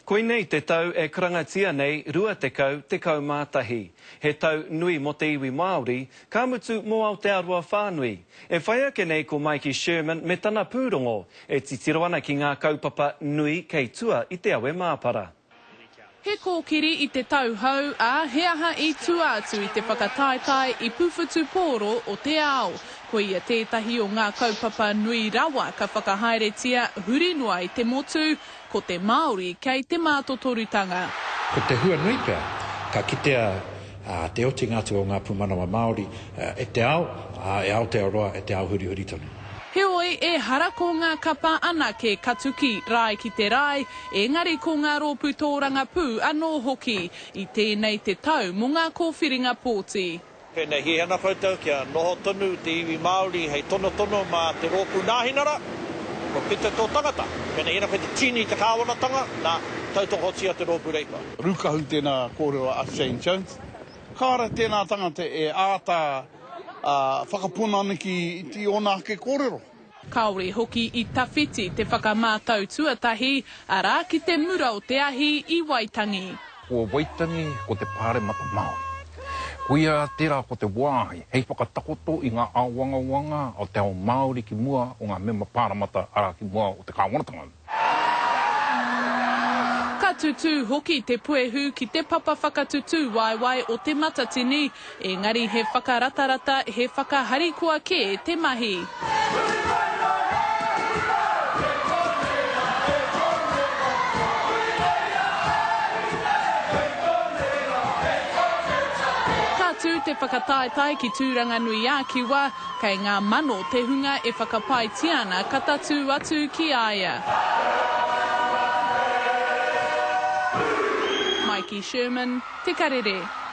Koinei te tau e karangatia nei 20 11. He tau nui mō te iwi Māori, ka mutu mō Aotearoa whānui. E whai ake nei ko Maiki Sherman me tana pūrongo e titiro ana ki ngā kaupapa nui kei tua i te awe māpara. He kōkiri i te tau hou, ā, he aha i tua atu i te whakataetae ipu whutupōro o te ao. Koia tētahi o ngā kaupapa nui rawa ka whakahaeretia huri noa i te motu, ko te Māori kei te mātotorutanga. Ko te hua nui pea, ka kitea te otinga atu o ngā pūmanawa Māori e te ao, ā, e Aotearoa, e te ao hurihuri tonu. Heoi, ehara ko ngā kapa anake ka tuki rae ki te rae, engari ko ngā rōpū tōrangapū anō hoki. I tēnei te tau mō ngā kōwhiringa pōti. Pēnei hiahia ana koutou kia noho tonu te iwi Māori hei tonotono mā te Rōpū Nāhinara, kua pita tō tangata. Pēnei hiahia ana koe te tīni i te kāwanatanga, nā, tautokotia te Rōpū Reipa. Rūkahu tēnā kōrero a Shane Jones. Kāore tēnā tangata e āta whakapona ana ki ōna ake kōrero. Kāore hoki i tawhiti te whakamātau tuatahi, arā, ki te mura o te ahi i Waitangi. Ko Waitangi ko te Pāremata Māori. Koia tērā ko te wāhi hei whakatakoto i ngā āwangawanga o te ao Māori ki mua o ngā mema Pāremata, arā, ki mua o te kāwanatanga. Ka tutū hoki te puehu ki te papa whakatutū waewae o Te Matatini, engari he whakaratarata, he whakaharikoa kē te mahi. Ka tū te whakataetae ki Tūranganui-ā-Kiwa, Kei ngā mano te hunga e whakapaetia ana ka tatū atu ki a ia. Maiki Sherman, Te Karere.